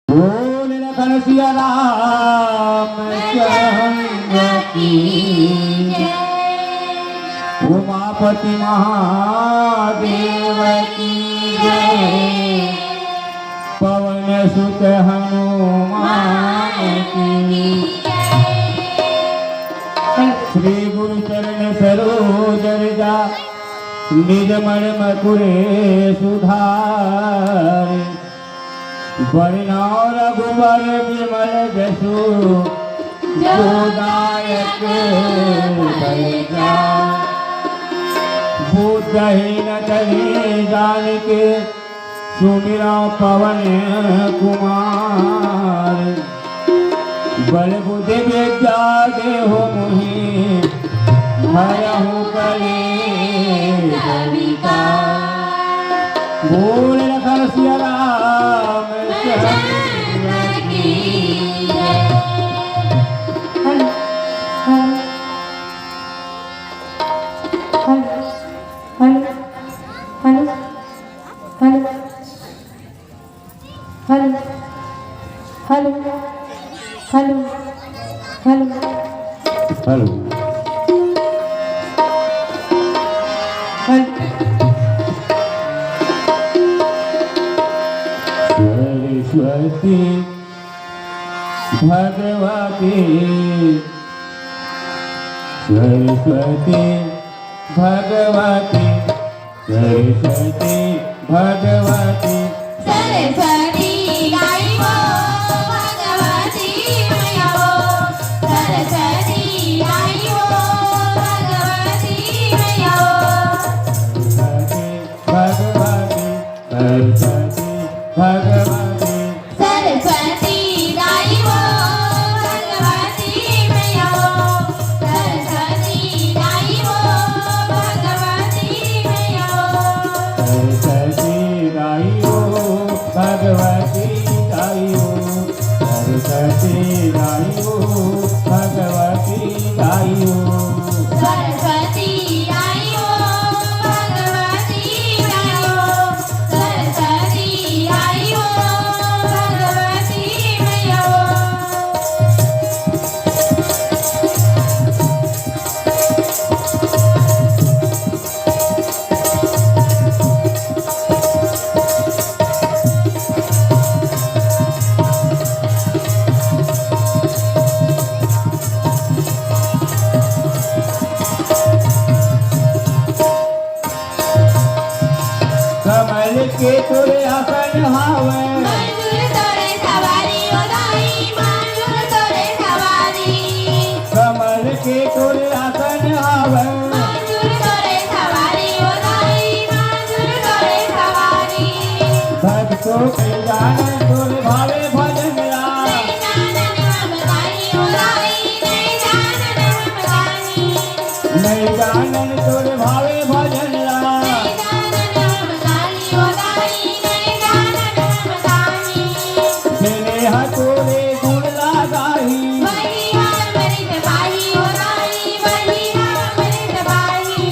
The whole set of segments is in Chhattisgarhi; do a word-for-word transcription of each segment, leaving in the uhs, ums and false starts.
बोल लखन सिया रामचंद्र की जय। उमापति महादेव की जय। पवन सुत हनुमान की जय। श्री गुरु चरण सरोज रज निज मन मकुरे सुधार। बरनउँ रघुबर बिमल जसु जो दायक फल पाए। बुद्धिहीन तन जानिके सुमिरउँ पवन कुमार। बल बुद्धि विद्या देहु मोहि हरहु कलेश विकार। बोल लखन सिया राम चंद्र की जय। Hello, hello, hello, hello, hello. Hello, hello, hello, hello, hello. Hello. Saraswati Bhagwati, Saraswati Bhagwati, Saraswati Bhagwati. Saraswati दाई हो, भगवती मैया हो। सरस्वती दाई हो, भगवती मैया हो। सरस्वती भगवती, सरस्वती भगवती। सरस्वती दाई हो, भगवती मैया हो। सरस्वती दाई हो, भगवती मैया हो। सरस्वती दाई हो, भगवती दाई हो। सरस्वती दाई हो, भगवती दाई हो। सरस्वती दाई हो, भगवती दाई हो। सरस्वती दाई हो, भगवती मैया हो। कमल के तोरे आसन हावय। मयूर तोरे सवारी ओ दाई, मयूर तोरे सवारी। कमल के तोरे आसन हावय। मयूर तोरे सवारी ओ दाई, मयूर तोरे सवारी। भक्तों के जानन तोरे भावे भजन आ। नहीं जानन हम दाई ओ दाई, नहीं जानन हम दाई। नहीं जानन तोर भावे भजन ला। नहीं जानन हम दाई ओ दाई, नहीं जानन हम दाई। जेने हा तोरे गुण ला गाही। वही हा अमृत पाही ओ दाई, वही हा अमृत पाही।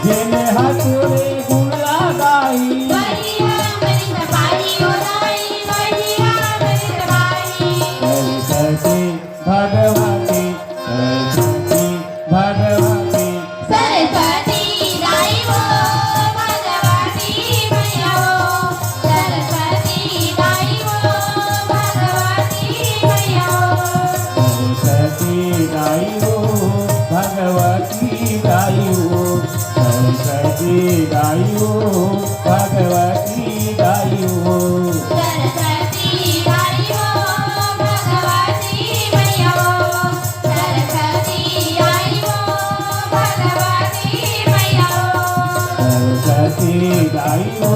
जेने हा तोरे गुण ला गाही। वही हा अमृत पाही ओ दाई, वही हा अमृत पाही। सरस्वती भगवती, सरस्वती भगवती। सरस्वती दाई हो, भगवती मैया हो। सरस्वती दाई हो, भगवती मैया हो। सरस्वती दाई हो, भगवती दाई हो। सरस्वती दाई हो, भगवती दाई हो। सरस्वती दाई हो, भगवती मैया हो। सरस्वती दाई हो, भगवती मैया हो। सरस्वती दाई हो,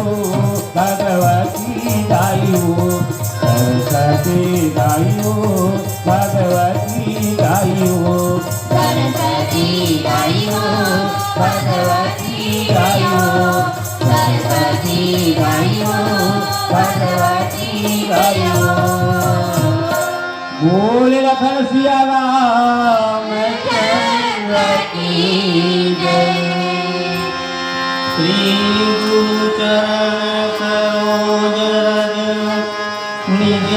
भगवती दाई हो। सरस्वती दाई हो, भगवती दाई हो। सरस्वती दाई हो, भगवती दाई हो। सरस्वती दाई हो, भगवती दाई हो। बोल लखन सिया राम चंद्र की जय। श्री गुरु चरण सरोज रज निज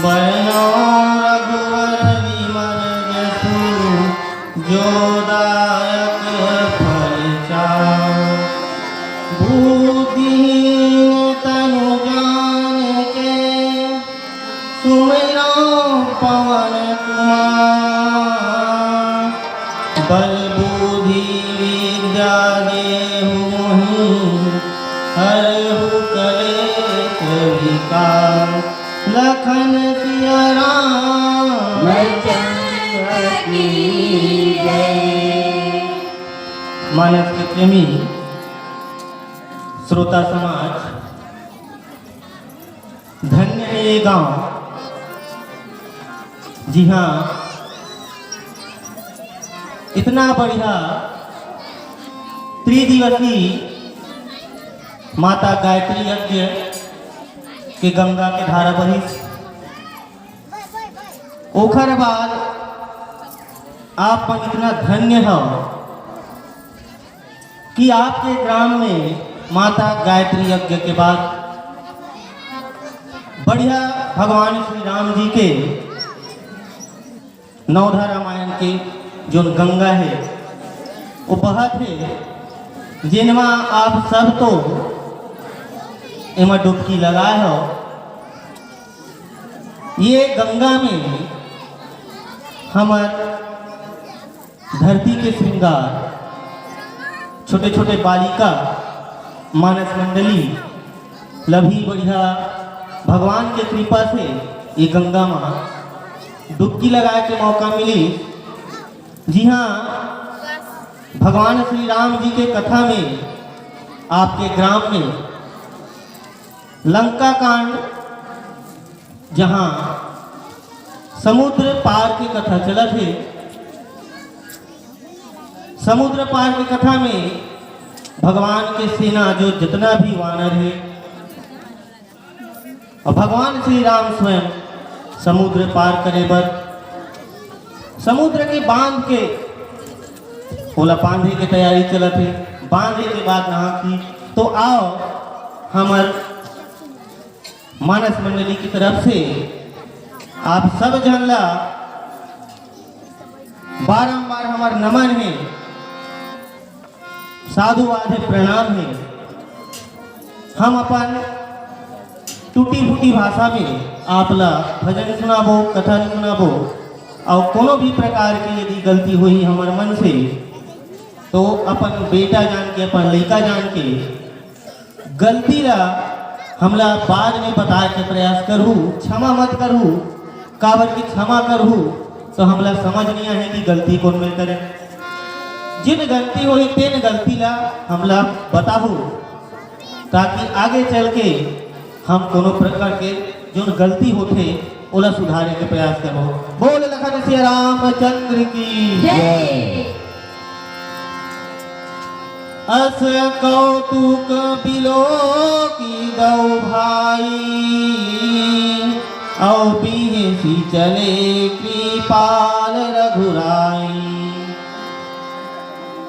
बरनउँ रघुवर विमल जसु, जो दायक फल चाउ। बुद्धिहीन तनु जान के, सुमिरउँ पवन कुमार। बल बुद्धि विद्या देहु मोहि, हरहु कलेस विकार। लखन सिया राम। चंद्र की जय। मानस के प्रेमी श्रोता समाज, धन्य हे ये गांव, जिहां इतना बढ़िया त्रिदिवसीय माता गायत्री यज्ञ के गंगा के धारा बहिस। ओखर बाद आप मन इतना धन्य हव कि आपके ग्राम में माता गायत्री यज्ञ के बाद बढ़िया भगवान श्री राम जी के नवधा रामायण के जोन गंगा हे, वो बहत हे, जेनमा आप सब तो एमा डुबकी लगाए हो। ये गंगा में हमर धरती के श्रृंगार, छोटे-छोटे बालिका, मानस मंडली ल भी बढ़िया भगवान के कृपा से ये गंगा म डुबकी लगाए के मौका मिली। जी हाँ, भगवान श्री राम जी के कथा में आपके ग्राम में लंका कांड, जहाँ समुद्र पार के कथा चलत हे, समुद्र पार के कथा में भगवान के सेना जो जितना भी वानर हे, अउ भगवान श्री राम स्वयं समुद्र पार करे बर समुद्र के बांध के ओला बांधे के तैयारी चलत हे। बांधे के बाद कहा कि तो आओ, हमर मानस मंडली की तरफ से आप सब झन ला बारंबार हमर नमन हे, साधुवाद हे, प्रणाम हे। हम अपन टूटी फूटी भाषा में आप ला भजन सुनाबो, कथा सुनाबो, अउ कोनो भी प्रकार के यदि गलती होही हमर मन से, तो अपन बेटा जान के, अपन लइका जान के गलती ला हमला बाद में बताए के प्रयास करहू, क्षमा मत करहू। काबर कि क्षमा करहू तो हमला समझ नहीं आही कि गलती कोन में करे। जिन गलती होही तेन गलती ला हमला बताहू, ताकि आगे चल के हम कोनो प्रकार के जोन गलती होथे ओला सुधारे के प्रयास करहू। बोल लखन सिया रामचंद्र की जय। अस कौतुक बिलोकी दौ भाई, अउ बिहसी चले कृपाल रघुराई।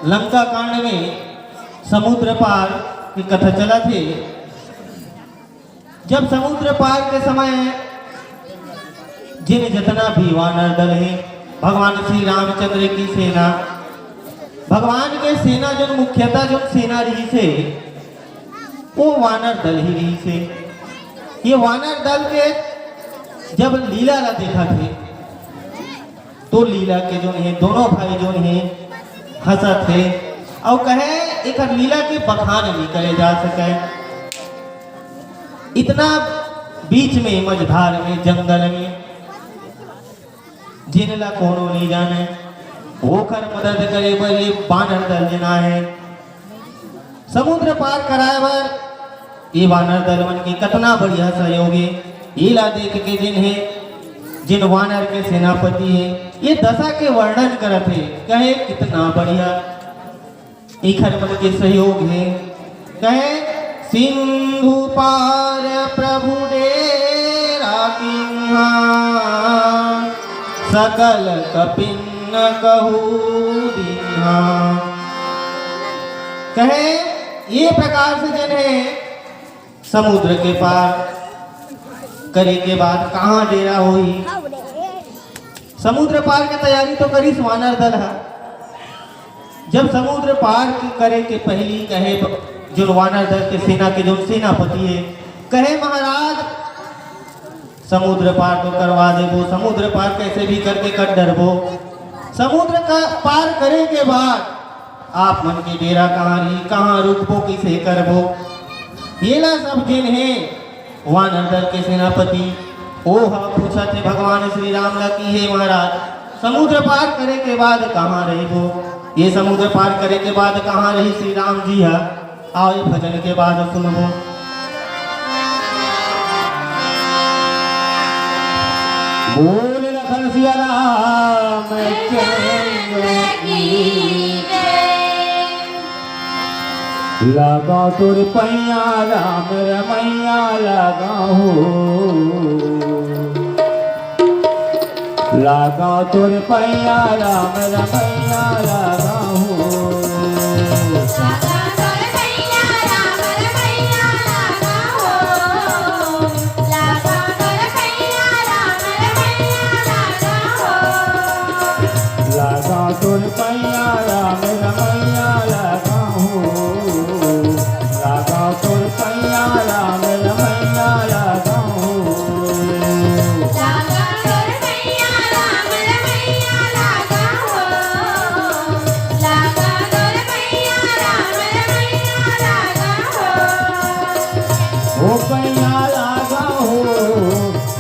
लंका कांड में समुद्र पार की कथा चलत हे। जब समुद्र पार के समय जिन जितना भी वानर दल हे, भगवान श्री रामचंद्र की सेना, भगवान के सेना जो मुख्यतः जो सेना रहिस हे, वो वानर दल ही रहिस हे। ये वानर दल के जब लीला ला देखत हे, तो लीला के जोन हे, दोनों भाई जोन हे, हंसत हे, अउ कहे एकर लीला के बखान नहीं करे जा सके। इतना बीच में मझधार में, जंगल में, जेन ला कोनो नहीं जाने, ओकर मदद करे बर ये बानर दल जेन आए हे। समुद्र पार कराए बर ये वानर दल मन के कतना बढ़िया सहयोग हे। ये ला देख के जिन हे, जिन वानर के सेनापति हे, ये दशा के वर्णन करत हे, कहे कितना बढ़िया एखर मन के सहयोग हे। कहे सिंधु पार प्रभु डेरा किन्हा, सकल कपिन कहू दीन्हा। कहे ये प्रकार से जिन हे समुद्र के पार करे के बाद कहाँ डेरा होही? समुद्र पार के तैयारी तो करिस वानर दल ह। जब समुद्र पार के करे के पहिली कहे ब-, जोन वानर दल के सेना के जोन सेनापति हे, कहे, "महाराज, समुद्र पार तो करवा देबो, समुद्र पार कैसे भी करके कर डरबो। समुद्र का पार करे के बाद आप मन के डेरा कहाँ रही, कहाँ रुकबो, कइसे करबो?" येला सब जेन हे वानर दल के सेनापति, ओ ह पूछत हे भगवान श्री राम ला कि हे महाराज, समुद्र पार करे के बाद कहाँ रहिबो? ये समुद्र पार करे के बाद कहाँ रही श्री राम जी ह? आओ, ये भजन के बाद सुनबो। बोल लखन सिया रामचंद्र की जय। लगा तोर पैया राम रमैया लगा हो। लगा तोर पैया राम रमैया लगा हो। लगा तोर पैया राम रमैया लगा हो। लगा तोर पैया राम रमैया लगा हो। लगा तोर पैया राम रमैया लगा हो। लगा तोर पैया राम रमैया लगा हो। लगा तोर पैया राम रमैया लगा हो। लगा तोर पैया राम रमैया लगा हो। ओ पैया लगा हो,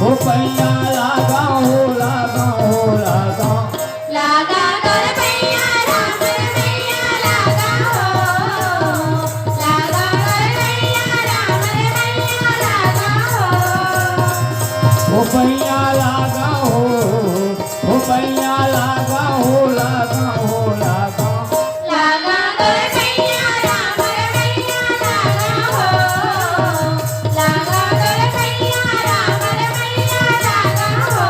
ओ पैया लगा हो, लगा हो, लगा। लगा तोर पैया राम रमैया लगा हो। लगा तोर पैया राम रमैया लगा हो। ओ पैया लगा हो, ओ पैया लगा हो, लगा हो, लगा। लगा तोर पैया राम रमैया लगा हो। लगा तोर पैया राम रमैया लगा हो।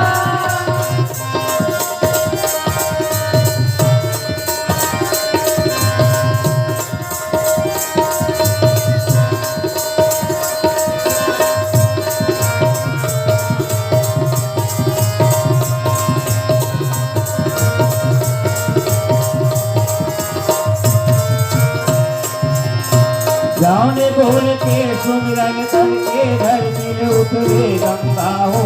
जौन बोल के सुमिरन करके धरती में उतरे गंगा हो।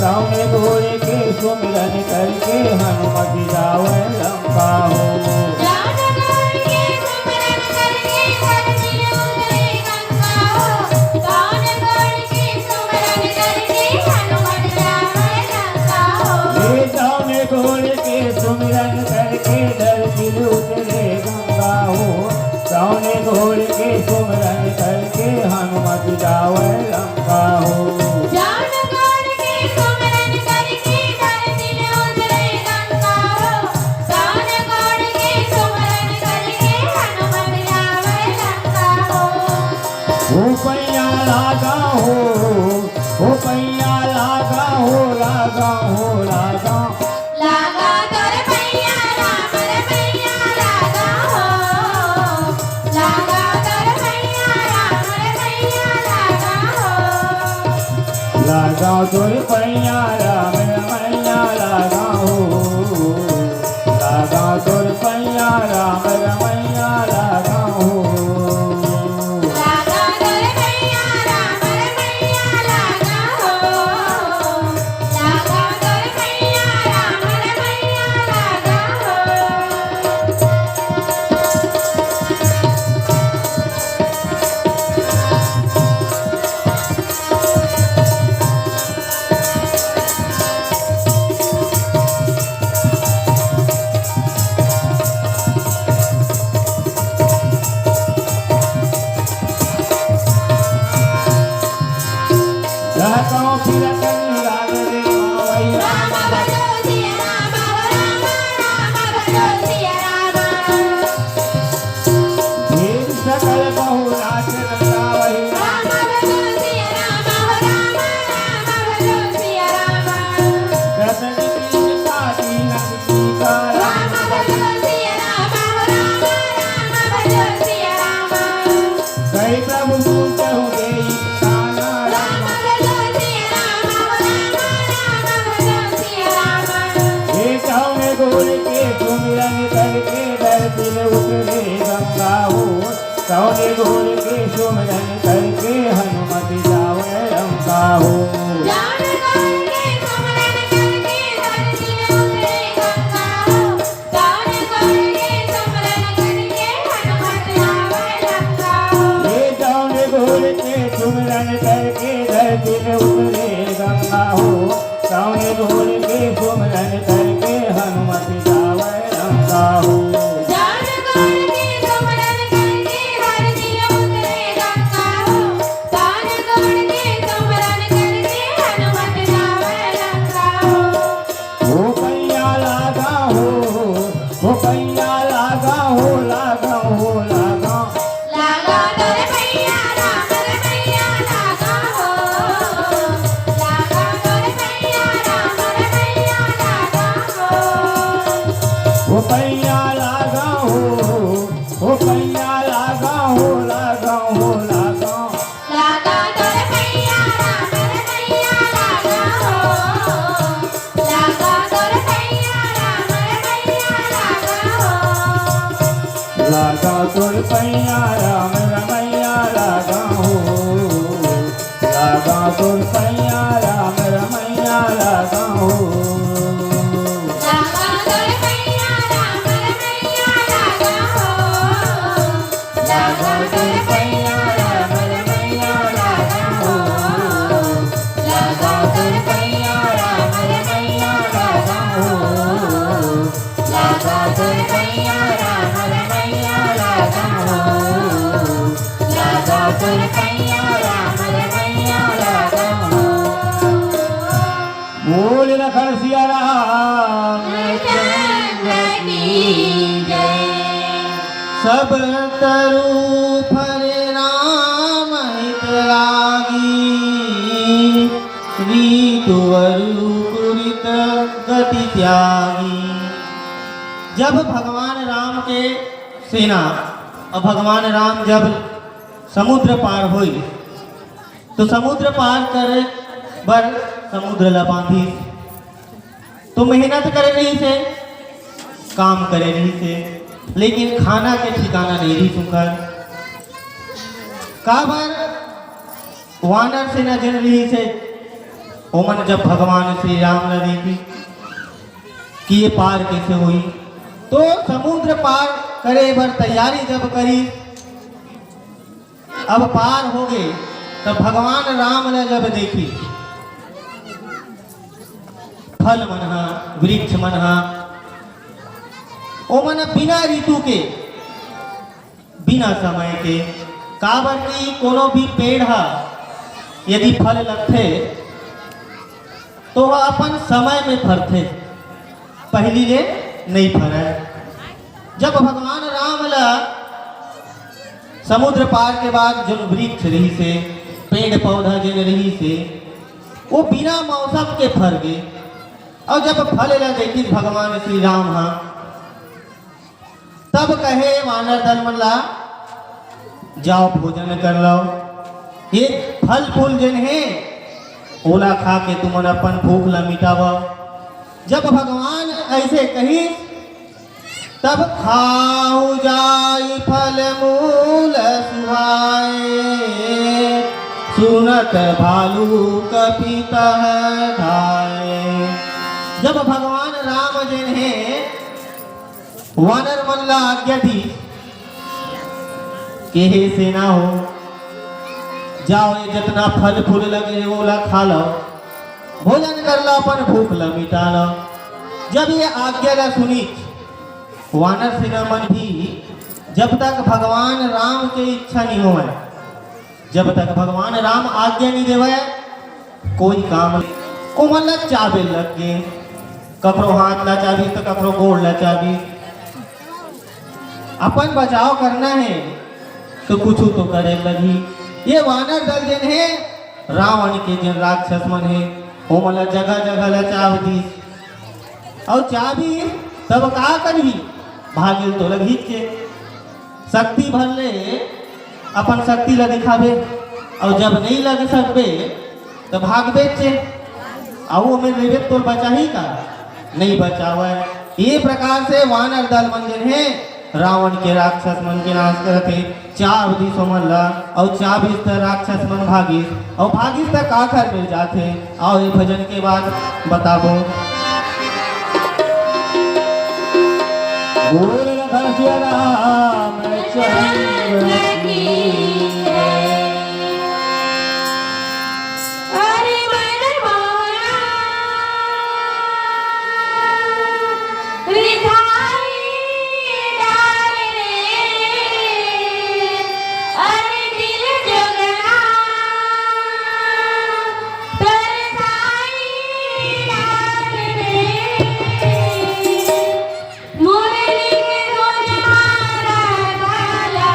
जौन बोल के सुमिरन करके हनुमत जावे लंका हो। जौन बोल के सुमिरन करके धरती में उतरे गंगा हो। जौन बोल के सुमिरन करके हनुमत जावे लंका हो। ये जौन बोल के सुमिरन करके धरती में उतरे गंगा हो। जौन बोल के सुमिरन करके हनुमत जावे लंका हो। जौन बोल के सुमिरन करके धरती में उतरे गंगा हो। जौन बोल के सुमिरन करके हनुमत जावे लंका हो। ओ पैया लगा हो, ओ पैया लगा हो, लगा हो, लगा। लगा तोर पैया राम रमैया लगा हो। लगा तोर पैया राम रमैया लगा हो। लगा तोर पैया राम रमैया लगा हो। लगा तोर पैया राम रमैया लगा हो। लगा तोर पैया राम रमैया लगा हो। लगा तोर पैया राम रमैया लगा हो। राम भजो सिया राम, हो राम, राम भजो सिया राम। वीर सकल बहुराज रंगावहि। राम भजो सिया राम, हो राम, राम भजो सिया राम। दशरथ जी का दीन अंगीकार। राम भजो सिया राम, हो राम, राम भजो सिया राम। कहि प्रभु सूत हूँ देई ताना। राम भजो सिया राम, सुमरन करके हनुमत जावै लंका हो। जान करके सुमरन करके धरती में उतरे गंगा हो। जान करके सुमरन करके हनुमत जावै लंका हो। ये जान करके सुमरन करके धरती में उतरे गंगा हो। जान करके सुमरन करके हनुमत जावै लंका हो। जान करके सुमरन करके धरती में उतरे गंगा हो। जान करके सुमरन करके हनुमत जावै लंका हो। हो पैया लागा हो, हो पैया लागा हो, लागा हो, लागा। लागा तोर पैया राम रमैया लागा हो। लागा तोर पैया राम रमैया लागा हो। हो पैया लागा हो, हो पैया लागा हो, लागा हो, लागा। लागा तोर पैया राम रमैया लागा हो। लागा तोर पैया राम रमैया लागा हो। लागा तोर पैया राम रमैया लागा हो। लागा तोर पैया राम रमैया लागा हो। लागा तोर पैया राम रमैया लागा हो। लागा तोर पैया राम रमैया लागा हो। लागा तोर पैया राम रमैया लागा हो। लागा तोर पैया राम रमैया लागा हो। लागा तोर पैया राम रमैया लागा हो। बोल लखन सिया राम। चंद्र की जय। सब तरु फल राम हित लागी, ऋतु अरु कुरित गति त्यागी। जब भगवान राम के सेना अउ भगवान राम जब समुद्र पार होई, तो समुद्र पार करे बर समुद्र ला बांधिस। तो मेहनत करे रहिस हे, काम करे रहिस हे, लेकिन खाना के ठिकाना नइ रहिस उंकर। काबर? वानर सेना जेन रहिस हे, ओमन जब भगवान श्री राम ला देखिस कि ये पार कइसे होही, तो समुद्र पार करे बर तैयारी जब करिस, अब पार होगे, तब भगवान राम ला जब देखिस, फल मन ह, वृक्ष मन ह, ओमन बिना ऋतु के, बिना समय के, काबर कि कोनो भी पेड़ ह यदि फल लगथे, तो वह अपन समय में फरथे, पहिली ले नइ फरय। जब भगवान राम ला समुद्र पार के बाद जोन वृक्ष रहिस हे, पेड़ पौधा जेन रहिस हे, वो बिना मौसम के फर गे। अउ जब फल ला देखिस भगवान श्री राम ह, तब कहे वानर दल मन ला, "जाओ भोजन कर लव, ये फल फूल जेन हे, ओला खा के तुमन अपन भूख ला मिटावव।" जब भगवान अइसे कहिस, तब खाहु जाय फल मूल सुहाय, सुनत भालु कपि तह धाय। जब भगवान राम जेन हे वानर मन ला आज्ञा दीस कि हे सेना हो, जाओ ये जतना फल फूल लगे हे ओला खा लव, भोजन कर लव, अपन भूख ला मिटा लव। जब ये आज्ञा ला सुनिस वानर सेना मन भी, जब तक भगवान राम के इच्छा नइ होवय, जब तक भगवान राम आज्ञा नइ देवय, कोई काम नइ। ओमन ला चाबे लग गे, कखरो हाथ ला चाबिस त कखरो गोड़ ला चाबिस। अपन बचाव करना हे तो कुछु तो करे लगही। ये वानर दल जेन हे, रावण के जेन राक्षस मन हे, ओमन ला जगह जगह ला चाब दीस। अउ चाबिस तब का करही, भागे तो लगही के। शक्ति भर ले अपन शक्ति ला दिखाबे, अउ जब नइ लग सकबे त भागबे चे। अउ ओमे लेबे तोर बचाही का? नइ बचावय। ये प्रकार से वानर दल मन जेन हे, रावण के राक्षस मन के नाश करथे। चाबदिस ओमन ला, अउ चाबदिस त राक्षस मन भागिस, अउ भागिस त काखर मिल जाथे। अउ ये भजन के बाद बताबो। बोल घनश्याम रामचंद्र की। अरे मन मोहना रिझाई डाल रे, अरे दिल जोगना तरसाई डाल रे। मुरली के धुन मारा भाला,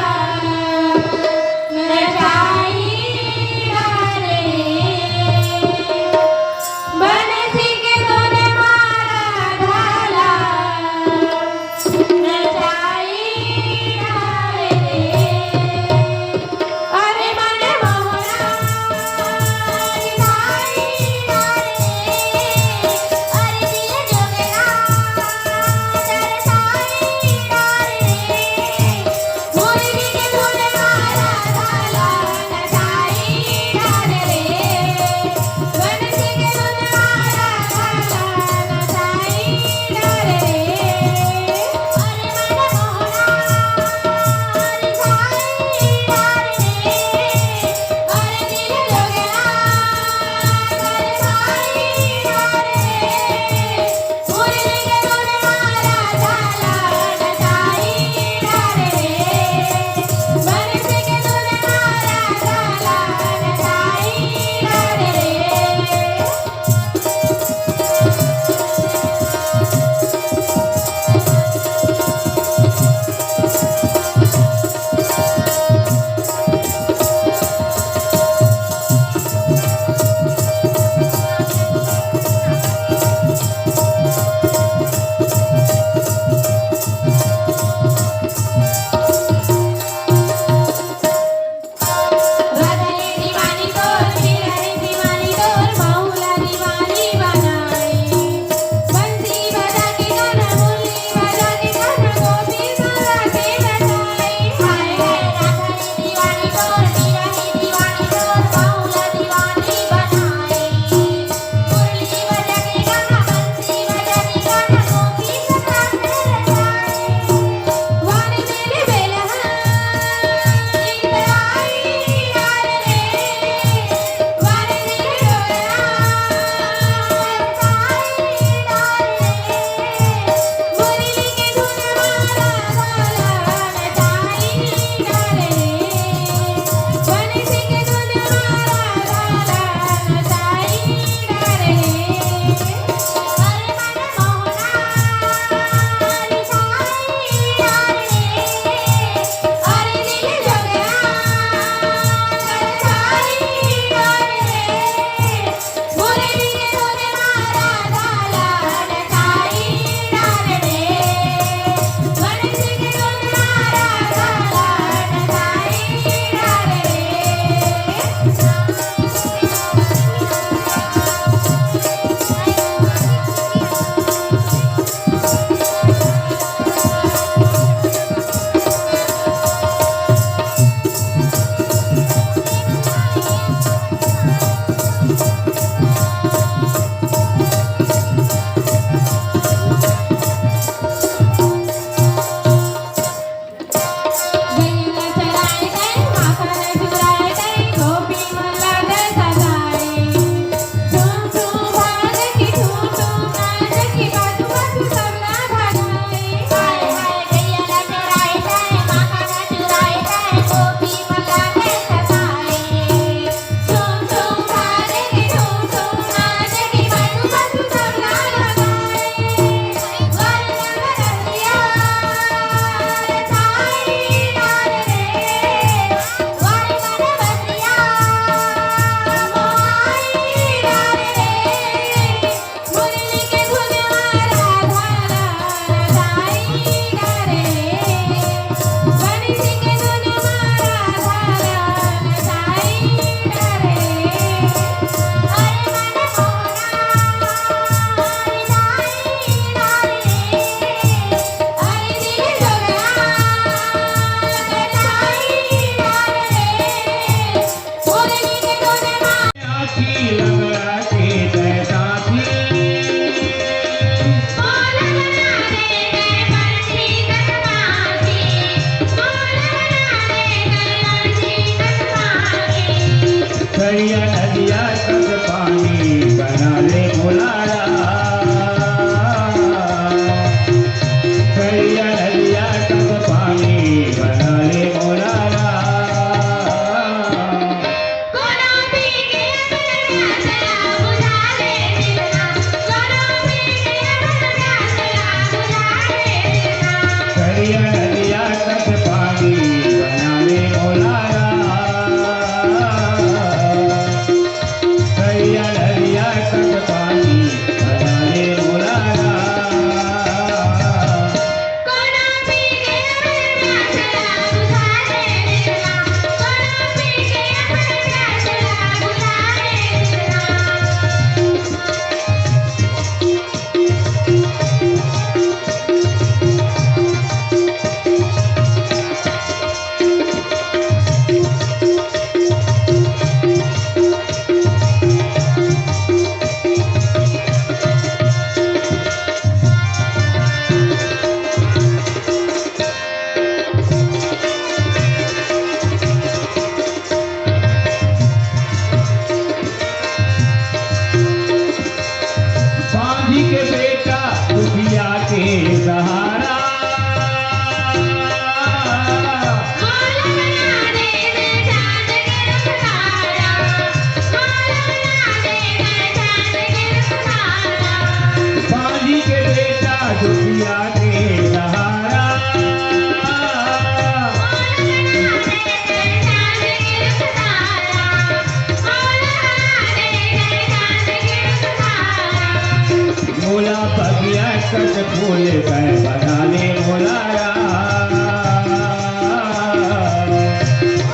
मोला बगिया कस फूल तैं बना ले मोला राम।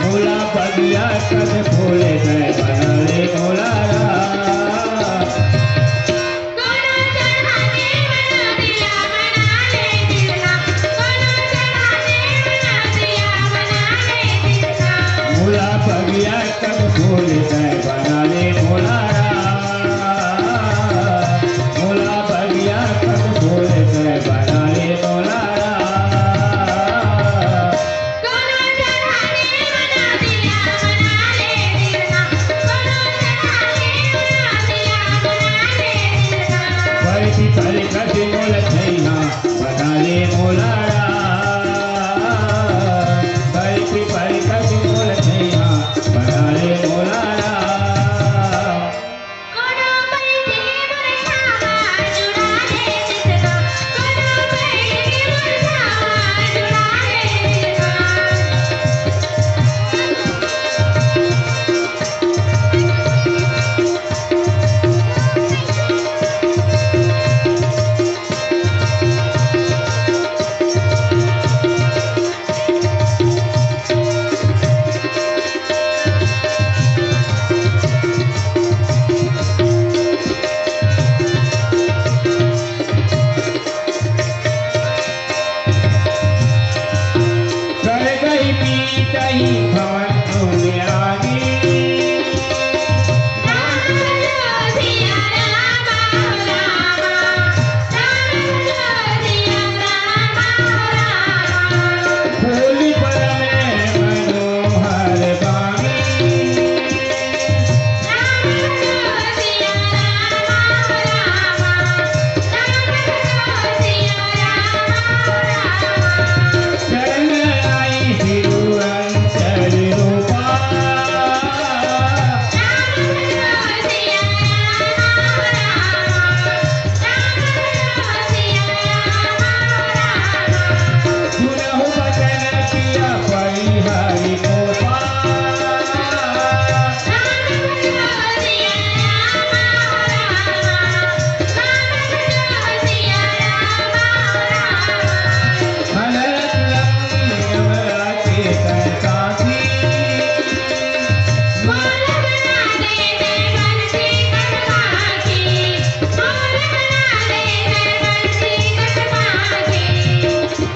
मोला बगिया कस फूल तैं बना ले मोला राम। मोला बगिया कस फूल तैं बना ले मोला राम। मोला बगिया कस फूल तैं बना ले मोला राम। बरसी पल कस मोला छैया बना ले मोला राम। बरसी पल कस मोला छैया बना ले मोला राम।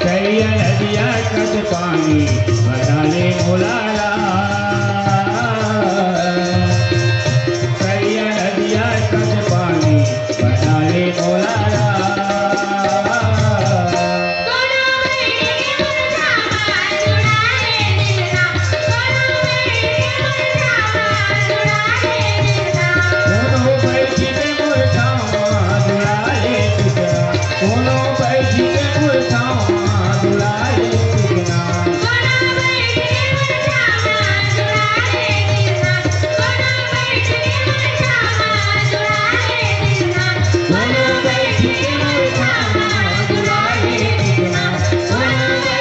करिया नदिया कस पानी बना ले मोला राम। करिया नदिया कस पानी बना ले मोला राम। कोनो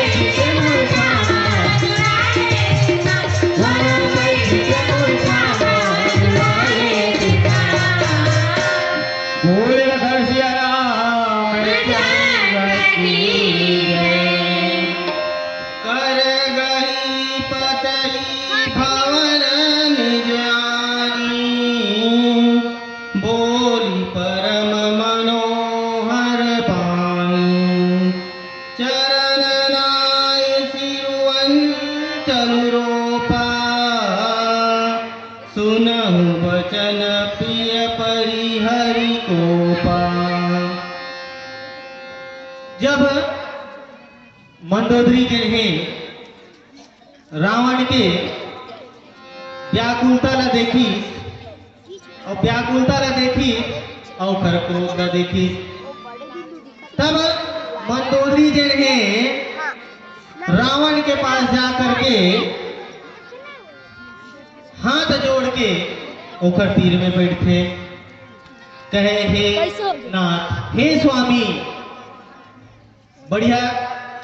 बैठी के मोर छावा दुलारे पिता, कोनो बैठी के मोर छावा दुलारे पिता। बोल रखा सिया रामचंद्र की जय। कर गही पतही भवन निजानी, बोली परम मनोहर बानी। चरण नाय सिरुवन चनुरोपा, सुनहु बचन प्रिय परिहरि कोपा। जब मंदोदरी जेन हे रावण के व्याकुलता ला देखिस, अउ व्याकुलता ला देखिस, अउ ओकर क्रोध ला देखिस। तब मंदोदरी जेन हे रावण के पास जा करके हाथ जोड़ के ओकर तीर में बैठथे, कहे, "हे नाथ, हे स्वामी।" बढ़िया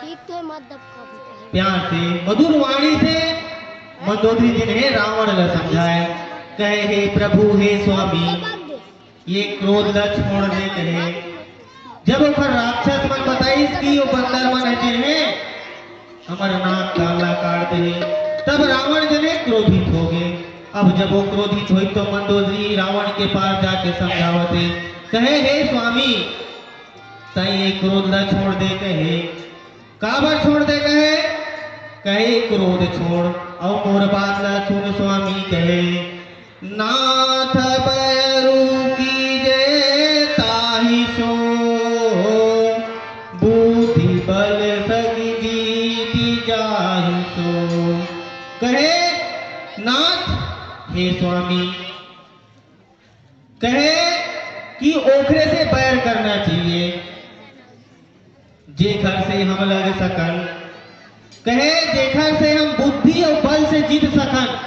ठीक थे, मत दबका। प्यार से, मधुर वाणी से मंदोदरी जेन हे रावण ला समझाए, कहे, "हे प्रभु, हे स्वामी, ये क्रोध ला छोड़ दे," कहे, जब ओखर राक्षस मन बताइस कि वो बंदर मन हे जेन हे हमर नाक कान ला काट दे, तब रावण जने क्रोधित हो गए। अब जब वो क्रोधित होई तो मंदोदरी रावण के पास जाके समझावत हे, कहे, "हे स्वामी, तैं ये क्रोध ला छोड़ दे," कहे। "काबर छोड़ दे?" कहे। कहे, "क्रोध छोड़, अउ मोर बात ला सुन स्वामी," कहे। "नाथ बैरू कीजे ताहि सो, बुद्धि बल सगि जीति जाहि सो।" कहे, "नाथ, हे स्वामी," कहे कि ओखरे से बैर करना चाहिए, जेखर से हम लड़ सकन। कहे, जेखर से हम बुद्धि अउ बल से जीत सकन,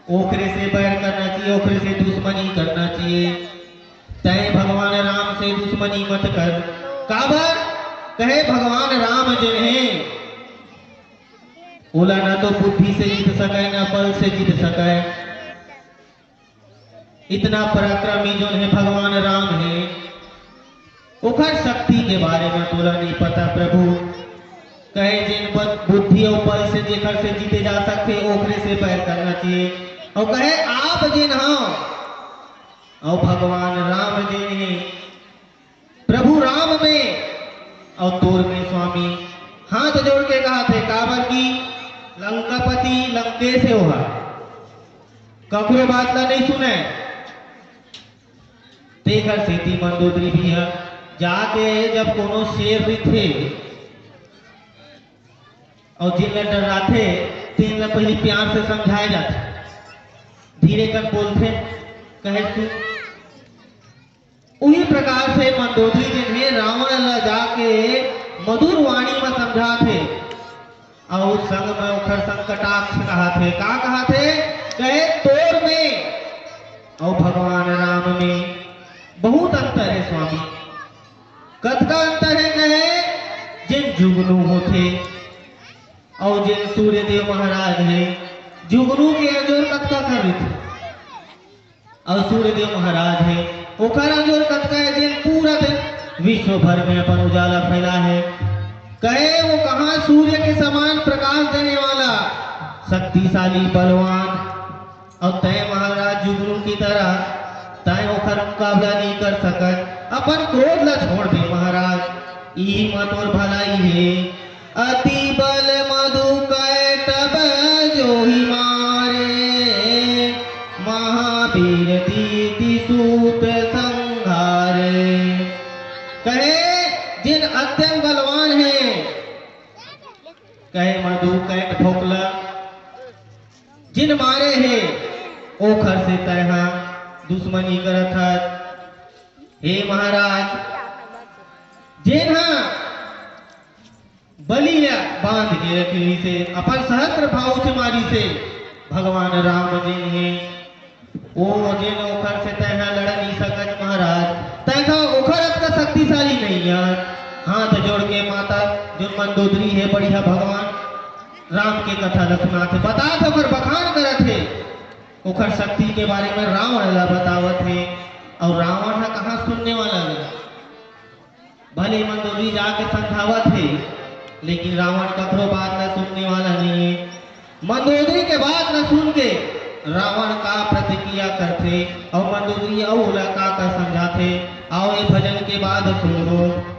ओखरे से बैर करना चाहिए, ओखरे से दुश्मनी करना चाहिए। तैं भगवान राम से दुश्मनी मत कर। काबर? कहे, भगवान राम जेन हे, ओला न तो बुद्धि से जीत सकय, न बल से जीत सकय। इतना पराक्रमी जोन हे भगवान राम हे, ओखर शक्ति के बारे में तोला नहीं पता प्रभु। कहे, जेन बद-, बुद्धि अउ बल से जेखर से जीते जा सकथे, ओखरे से बैर करना चाहिए। अउ कहे, आप जेन हव, अउ भगवान राम जेन हे, प्रभु राम में अउ तोर में स्वामी, हाथ जोड़ के कहा थे, काबर की लंकापति लंकेश हे, ओहा ककरो बात ला नहीं सुने। तेखर सेती मंदोदरी भी ह जाके जब कोनो शेर रिथे अउ जेन ला डराथे, तेन ला पहले प्यार से समझाए जाथे, धीरे कर बोलथे, कहे सुन। उही प्रकार से मंदोदरी जेन हे रावण ला जाके मधुर वाणी में समझाथे, अउ संग में ओखर संग कटाक्ष कहाथे। का कहाथे? कहे, तोर में अउ भगवान राम में बहुत अंतर हे स्वामी। कतका अंतर हे? कहे, जेन जुगनू होथे अउ जेन सूर्यदेव महाराज हे, जुगनू के अंजोर कतका कर रहिथे? अउ सूर्यदेव महाराज हे, ओकर अंजोर कतका हे, जेन पूरा दिन विश्व भर में अपन उजाला फैला हे। कहे, वो कहाँ सूर्य के समान प्रकाश देने वाला शक्तिशाली बलवान, अउ तैं महाराज जुगनू की तरह तैं ओकर मुकाबला नहीं कर सकत। अपन क्रोध ला छोड़ दे महाराज, इही म तोर भलाई हे। अति बल मधु कै तब जोहि मारे, महावीर दीति सूत संहारे। कहे, जेन अत्यंत बलवान हे, कहे मधु कैट फोकला, जेन मारे हे, ओखर से तैं हा दुश्मनी करत हस। हे महाराज, जेन हा बलि ला बांध के रखे रहिसे, अपन सहस्त्र बाहु से मारिसे, भगवान राम जेन हे, ओ जेन ओखर से तैं हा लड़ नहीं सकत महाराज, तैं हा ओखर अतका शक्तिशाली नहीं हे। हाथ जोड़ के माता जो मंदोदरी हे, बढ़िया भगवान राम के कथा ला सुनाथे, बताथे, ओखर बखान करत हे, ओखर शक्ति के बारे में रावण ला बतावत हे, अउ रावण हा कहाँ सुनने वाला हे। भले मंदोदरी जाके समझावत हे, लेकिन रावण ककरो बात ला सुनने वाला नहीं हे। मंदोदरी के बात ला सुन के रावण का प्रतिक्रिया करथे अउ मंदोदरी अउ ओला का का समझाथे, आओ ये भजन के बाद सुनबो।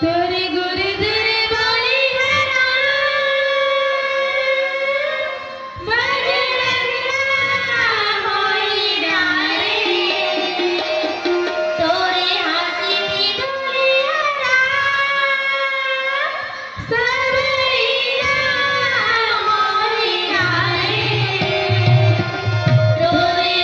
तोरे गुरु दुर्बली हरा, बजरंगा होई डारे। तोरे हाथी की डोरी हरा, सबरीला मोरी डारे। तोरे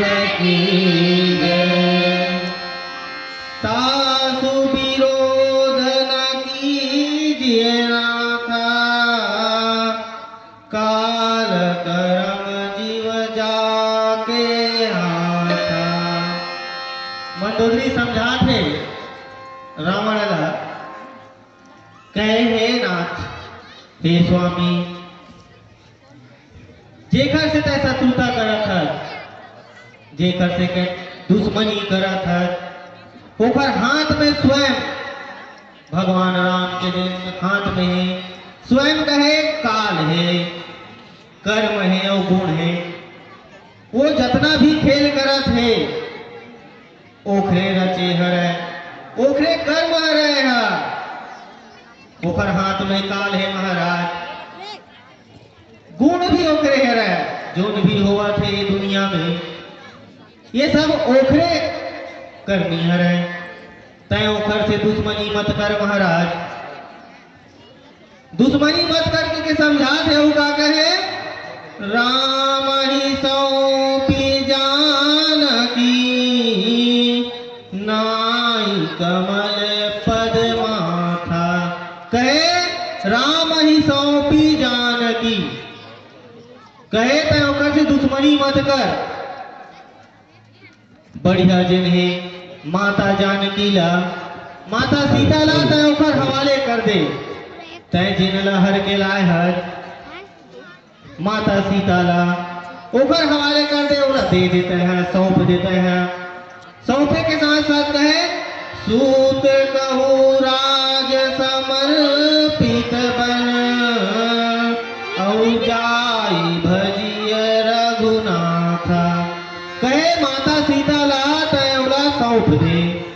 की जय। सासु विरोध न कीजिए नाथा, काल करम जीव जाके हाथा। मंदोदरी समझात हे रावण ला, कहे, "हे नाथ, हे स्वामी, जेकर से तैं शत्रुता करत हस, जेकर से के दुश्मनी करत हस, ओकर हाथ में स्वयं भगवान राम के जेन हाथ में हे, स्वयं कहे काल हे, कर्म हे अउ गुण हे। वो जतना भी खेल करत हे, ओखरे रचे हरय, ओखरे कर्म हरय हा। ओखर हाथ में काल हे महाराज, गुण भी ओखरे हरय। जोन भी होवत हे ये दुनिया में, ये सब ओखरे करनी हरय। तैं ओखर से दुश्मनी मत कर महाराज।" दुश्मनी मत कर के समझात हे, अउ का कहे, "राम ही सौंपी जानकी, नाई कमल पद माथा।" कहे, "राम ही सौंपी जानकी।" कहे, "तैं ओकर से दुश्मनी मत कर।" बढ़िया जेन हे माता जानकी ला, माता सीता ला तैं ओकर हवाले कर दे। तैं जेन ला हर के लाय हस, माता सीता ला ओकर हवाले कर दे, ओला दे देते हैं, सौंप देते हैं। सौंपे के साथ साथ कहे, "सूत कहूँ राज समर्पित बन, अउ जाई भजिय रघुनाथा।" कहे, माता सीता ला तैं ओला सौंप दे,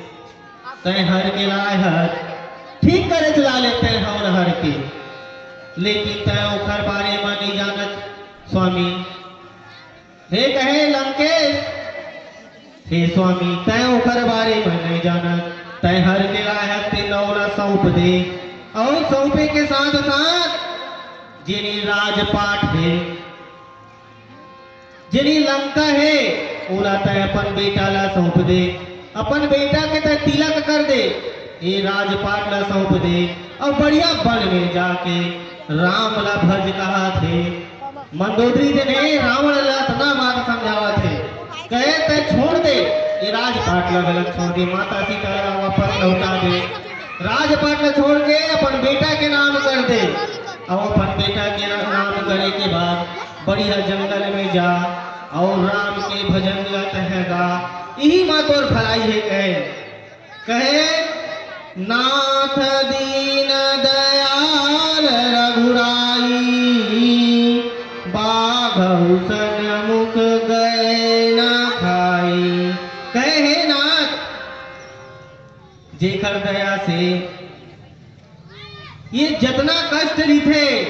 तैं हर के लाय हस, ठीक करे चला लेते हैं ओला हर के, लेकिन तैं ओखर बारे म नहीं जानत स्वामी। हे कहे लंकेश, हे स्वामी, तैं ओकर बारे म नहीं जानत, तैं हर के लाय हस, तेन ओला सौंप दे। अउ सौंपे के साथ साथ जेनी राजपाट हे, जेनी लंका हे, ओला तैं अपन बेटा ला सौंप दे, अपन बेटा के तैं तिलक कर दे, ये राजपाट ला सौंप दे, अउ बढ़िया वन में जाके राम ला भज कहत हे। मंदोदरी जेन हे रावण ला अतना बात समझावत हे, कहे, "तैं छोड़ दे, ये राजपाट ला घलोक छोड़ दे, माता सीता ला वापस लौटा दे, राजपाट ला छोड़ के अपन बेटा के नाम कर दे।" अउ अपन बेटा के नाम करे के बाद बढ़िया जंगल में जा अउ राम के भजन ला तैं गा, इही म तोर भलाई हे कहे। कहे, "नाथ दीन दयाल रघुराई, बाघ अउ सन मुख गए न खाई।" कहे, "हे नाथ, जेकर दया से ये जतना कष्ट रहिथे,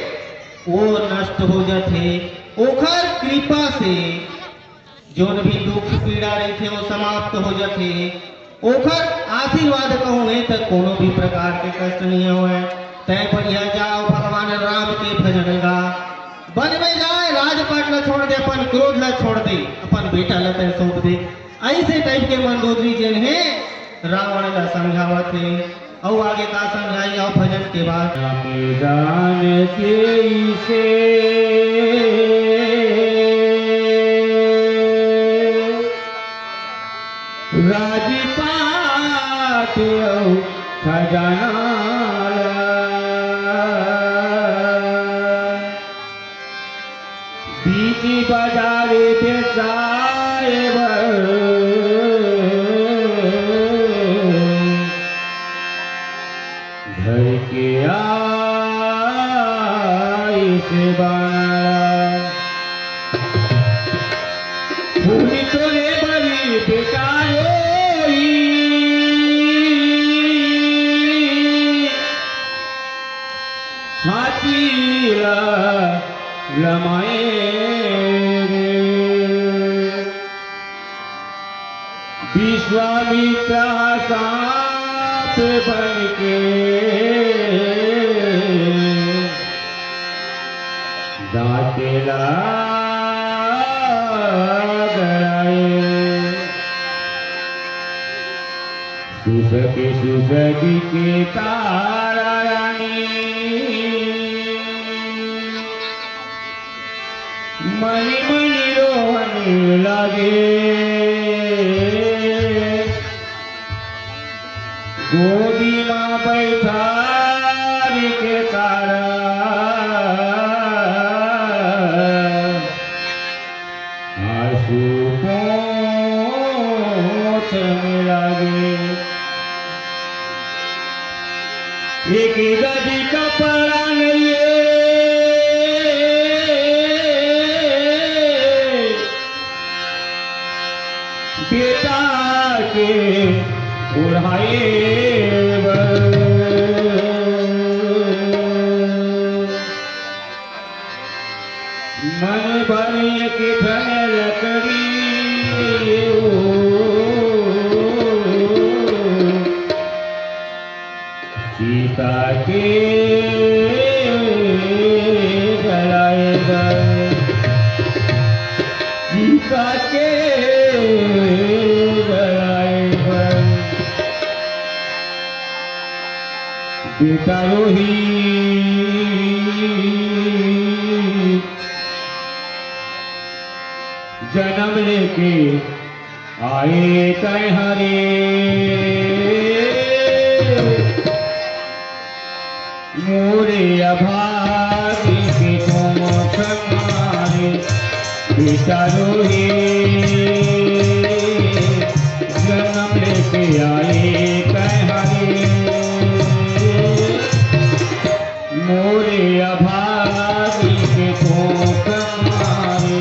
वो नष्ट हो जाथे, ओखर कृपा से जोन भी दुख पीड़ा रहिथे, वो समाप्त हो जाथे। ओखर आशीर्वाद कहूँ हे, त कोनो भी प्रकार के कष्ट नहीं होवय। तैं बढ़िया जा अउ भगवान राम के भजन गा, वन में जाय, राजपाट ला छोड़ दे, अपन क्रोध ला छोड़ दे, अपन बेटा ला तैं सौंप दे।" ऐसे टाइप के मंदोदरी जेन हे रावण ला समझावत हे। अउ आगे का समझाही, अउ भजन के बाद। मैदान के इसे राजपाट अउ खजाना ला। बीच बाजार बेचाए बर धर के आइस बाड़ा। फूल तोरे बरी बेटा रोई, हाथी ला लमाए रे। विश्वामित्र साप बन के दाँत ला गड़ाए। सुसके सुसके के तारा रानी, मनी मनी रोवन लागे। गोदी मा बैठारी के तारा आंसू पोंछ में लागे। एक गदी कपड़ा नइये, बेटा के ओढ़ाए बर। मन बर एक ठन लकड़ी, चिता के जलाए बर, चिता के जलाए बर। बेटा रोही जनम लेके आए तैं हरे, मोरे अभागी के कोख मारे। बेटा रोही जनम लेके आए तैं हरे, मोरे अभागी के कोख मारे।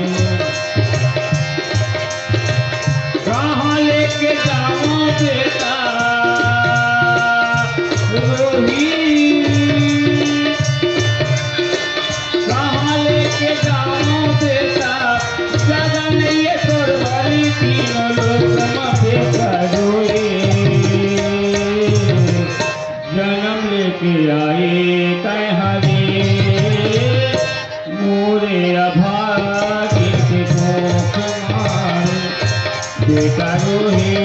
कहाँ लेके जाऊं बेटा रोही, कहाँ लेके जाऊं बेटा, जगह नइये तोर बरी, तीनों लोक मा बेटा रोही। जनम लेके आए तैं हरे, मोरे अभागी के कोख मारे। बेटा रोही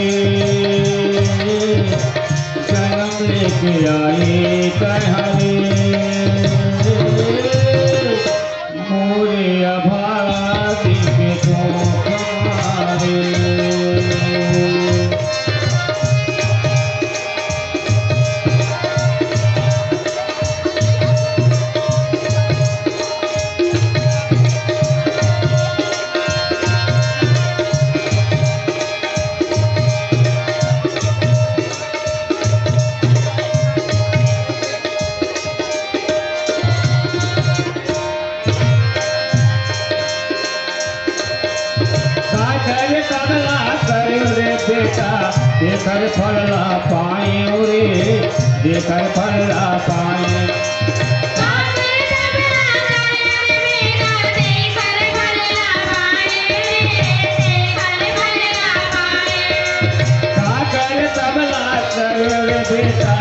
जनम लेके आए तैं हरे, मोरे अभागी के कोख मारे। का करे तब ला करे रे बेटा, जेकर फल ला पाए रे, जेकर फल ला पाए। का करे तब ला करे रे बेटा,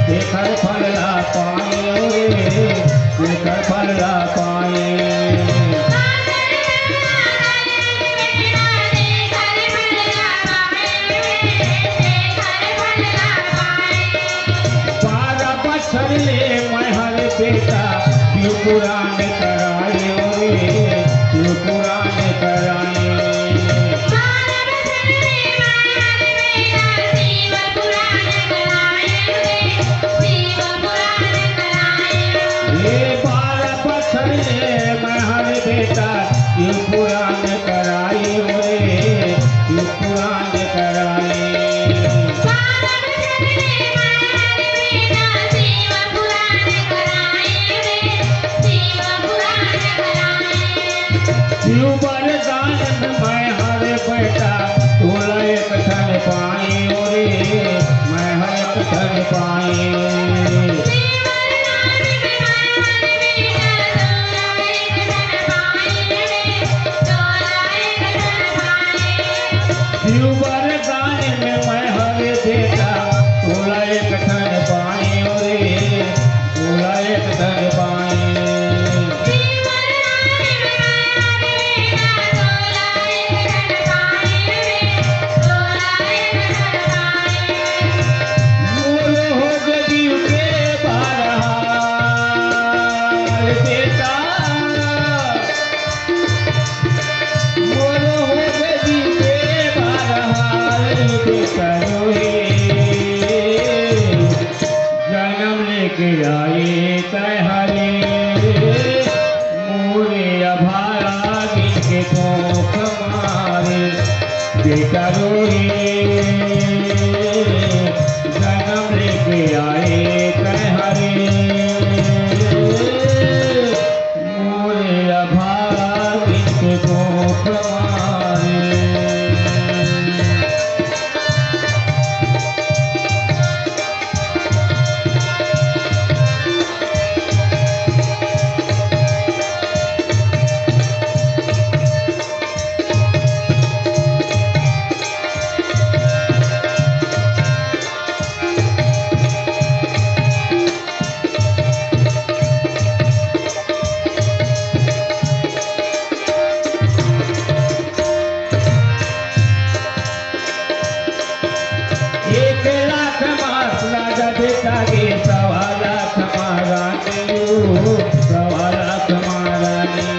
जेकर फल ला पाए रे, जेकर फल ला पाए। बारह बछर ले मैं हर बेटा शिव पुराण कराए रे, शिव पुराण कराए। हे बारह बछर ले मैं हर बेटा शिव पुराण कराए रे, शिव पुराण कराए। शिव वरदान मैं हर बेटा तोला एक ठन पाए रे, मैं हर एक ठन पाए। शिव वरदान में मैं हर बेटा तोला एक ठन पाए रे, तोला एक ठन पाए। बेटा रोही, जनम लेके आए तैं हरे, मोरे अभागिन के कोख मारे। एक लाख मा राजा बेटा गे, सवा लाख मा रानी हो, सवा लाख मा रानी।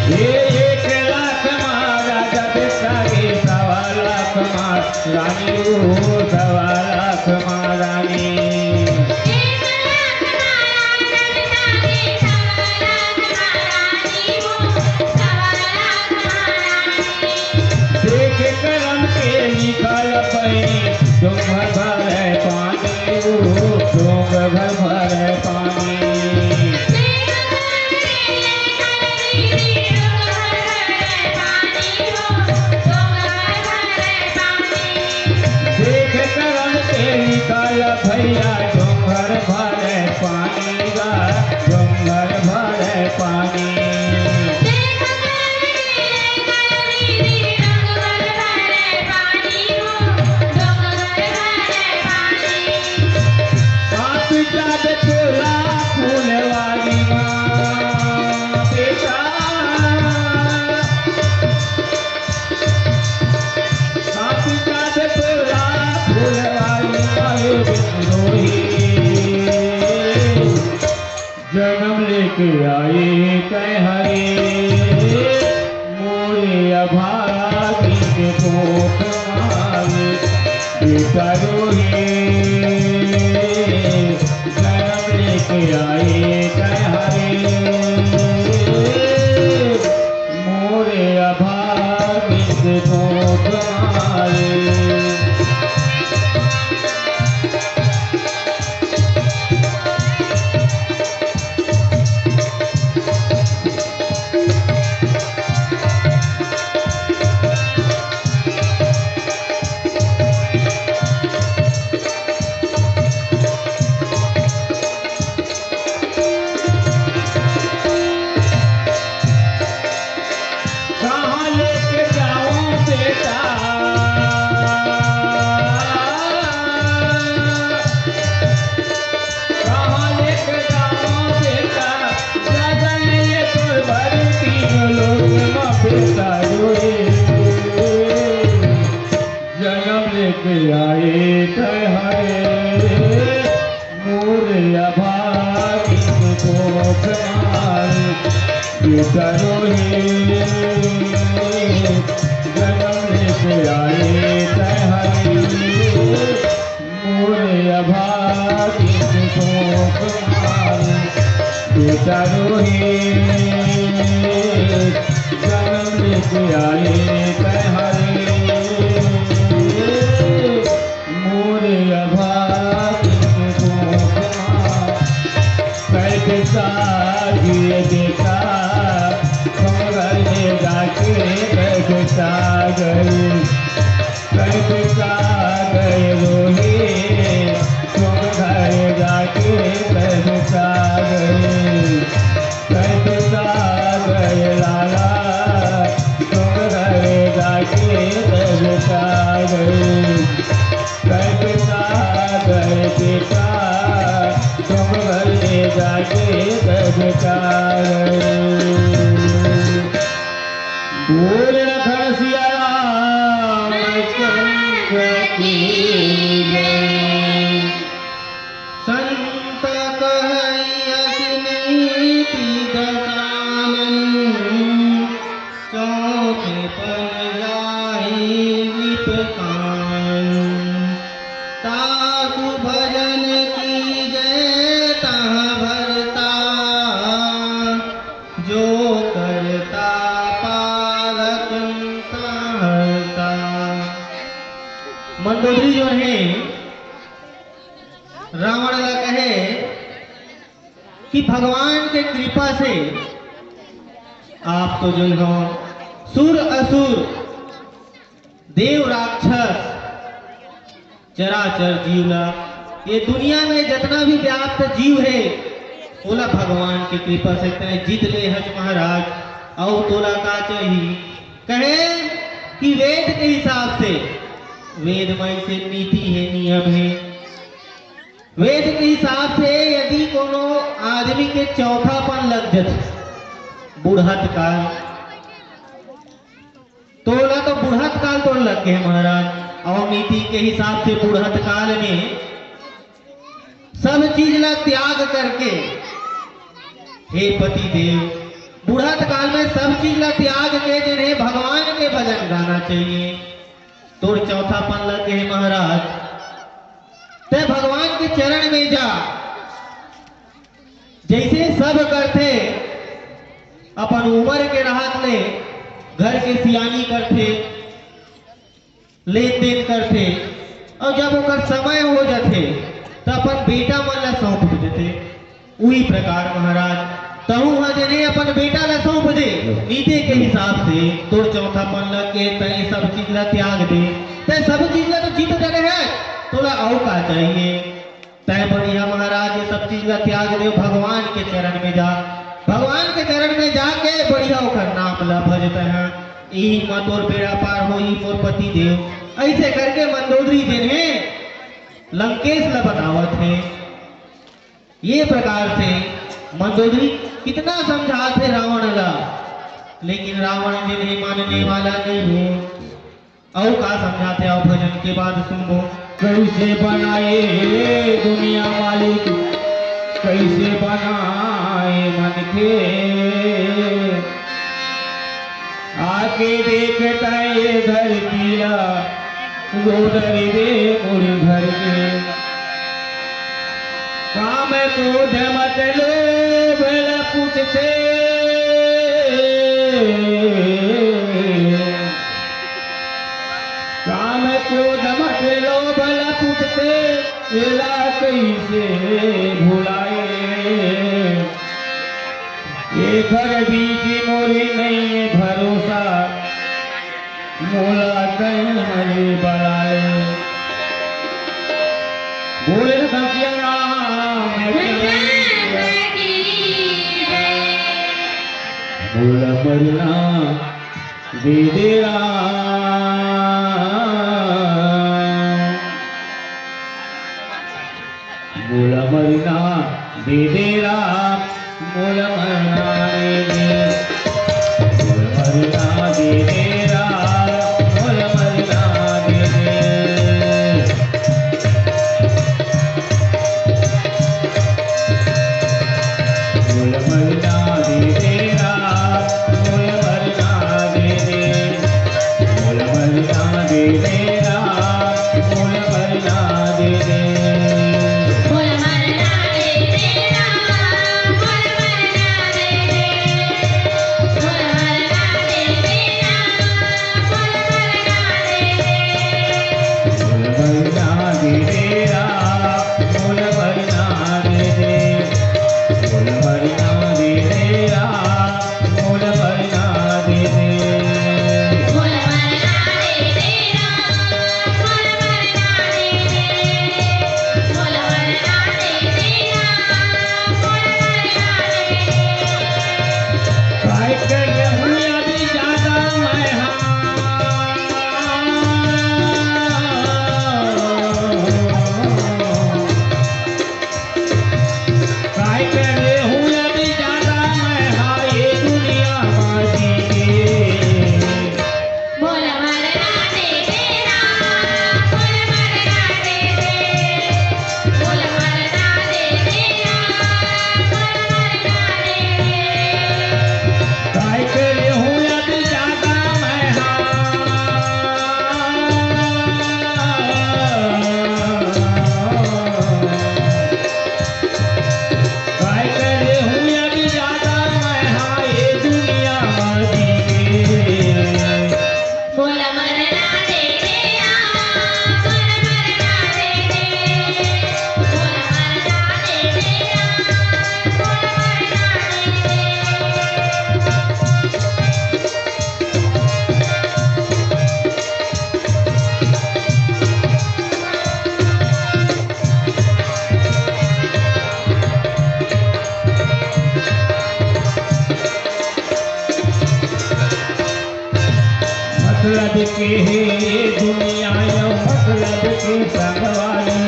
हे एक लाख मा राजा बेटा गे, सवा लाख मा रानी हो, सवा लाख मा रानी। देख करम के निकल पई, डोंग भर पानी हो, डोंग भर पानी। देख करम के निकल भैया, डोंग भर पानी गा, डोंग भर पानी। पापी जात तोला फूलवारी माँ बेटा, पापी जात तोला फूलवारी माँ रोही। जनम लेके आए तैं हरे, मोरे अभागिन के कोख मारे। बेटा रोही, जनम लेके आए तैं हरे, मोरे अभागिन के कोख मारे। कहाँ लेके जाऊं बेटा, कहाँ लेके जाऊं बेटा, जगह ये तो भर तीन लोक में बेटा रोए। जनम लेके आए तैं हरे, मोरे अभागिन के कोख मारे। बेटा रोही, जनम लेके आए तैं हरे, मोरे अभागिन के कोख मारे। बेटा रोही, जनम लेके आए तैं हरे, मोरे अभागिन के कोख मारे। कैसे सागिए बेटा, तुम घर में जाके कैसे सागरी, कैसे सागरी रोही, तुम घर जाके कैसे सागरी, कैसे सागरी लाला, तुम घर जाके कैसे सागरी। कैसे सागर बेटा, तुम घर ले जाके कैसे सागर। बोल लखन सिया राम चंद्र की जय। संत कहै अति नीति दसानन, चौथे पन जाहि नृप कानन। तासु भजन कीजे ता कि भगवान के कृपा से आप तो जो हो, सुर असुर, देव राक्षस, चराचर जीव ला, ये दुनिया में जितना भी व्याप्त जीव है, ओला भगवान के कृपा से तय जीत ले हस महाराज। अउ तोला का चाहिए? कहे कि वेद के हिसाब से, वेद में से नीति है, नियम है। वेद के हिसाब से यदि कोनो आदमी के चौथापन लग जाथे, बुढ़त काल, तोला तो बुढ़त काल तोर लग गए महाराज। अउ नीति के हिसाब से बुढ़त काल में सब चीज ला त्याग करके, हे पति देव, बुढ़त काल में सब चीज ला त्याग के जिन्हें भगवान के भजन गाना चाहिए। तोर चौथापन लग गए महाराज, ते भगवान के चरण में जा। जैसे सब करथे, अपन उम्र के रहत ले घर के सियानी करथे, लेन देन करथे, और जब ओकर समय हो जाथे, त अपन बेटा मन ला सौंप देथे। उही प्रकार महाराज, तहूं ह जने अपन बेटा ला सौंप दे, नीति के हिसाब से तोर चौथापन लग के तय सब चीज ला त्याग दे, तय सब चीज ला तो जीत डरे है, तोला अउ का चाहिए? तय बढ़िया महाराज, ये सब चीज ला त्याग दे, भगवान के चरण में जा। भगवान के चरण में जाके बढ़िया ओकर नाम ला भजत है, यही म तोर बेड़ा पार होही मोर पति देव। ऐसे करके मंदोदरी जिन्हें लंकेश ला बतावत है। ये प्रकार से मंदोदरी कितना समझात है रावण ला, लेकिन रावण जिन्हें मानने वाला नहीं है। अउ का समझाथे, अउ भजन के बाद सुनबो। कैसे बनाए दुनिया मालिक, कैसे बनाए मन के। आके देखता ये धरती ला, रो डर दे मुड़ घर के। काम क्रोध मत लोभ ला पूछते। काम क्रोध मत लोभ ला पूछते, एला कैसे भुलाए। एकर बीच मोरे नहीं भरोसा, मोला कहीं हरे बलाए। बोले सखिया राम की जय। बोला मरना दे दे राम। बोला मरना दे दे राम। बोला मरना दे दे। बोला मरना दे दे राम। बोला मरना दे दे। बोला मरना दे दे राम। बोला मरना दे दे। बोला मरना दे दे राम। बोला मरना दे दे। बोला मरना दे दे राम। बोला मरना दे दे। मतलब के हे दुनिया अउ मतलब के संगवारी,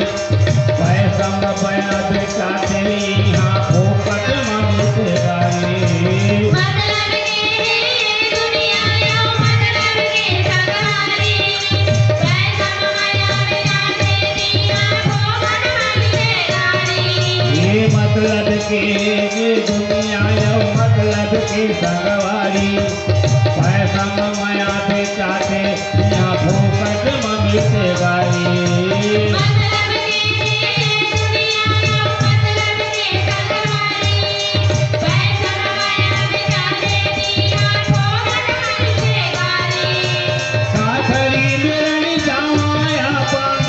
पैसा म बया बेचाथे इहाँ फोकट म मिलथे गारी। मतलब के हे दुनिया अउ मतलब के संगवारी, पैसा म बया बेचाथे इहाँ फोकट म मिलथे गारी। ये मतलब के हे दुनिया अउ मतलब के संगवारी, पैसा म मया बेचाथे, इहाँ फोकट म मिलथे गारी। मतलब के दुनिया अउ मतलब के संगवारी, पैसा म मया बेचाथे, इहाँ फोकट म मिलथे गारी। काथरी मेरन जावय अपन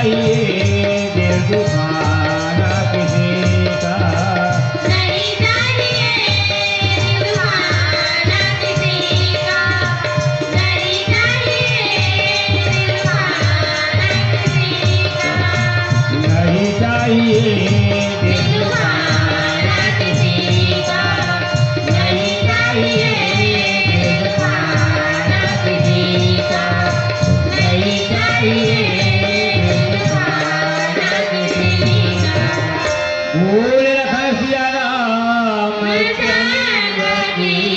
ये दिल दुखाना किसी का। नहीं चाहिए दिल दुखाना किसी का। नहीं चाहिए दिल दुखाना किसी का। नहीं चाहिए दिल दुखाना किसी का। नहीं चाहिए दिल दुखाना किसी का। नहीं चाहिए दिल दुखाना किसी का। बोल रखा सिया राम चंद्र की।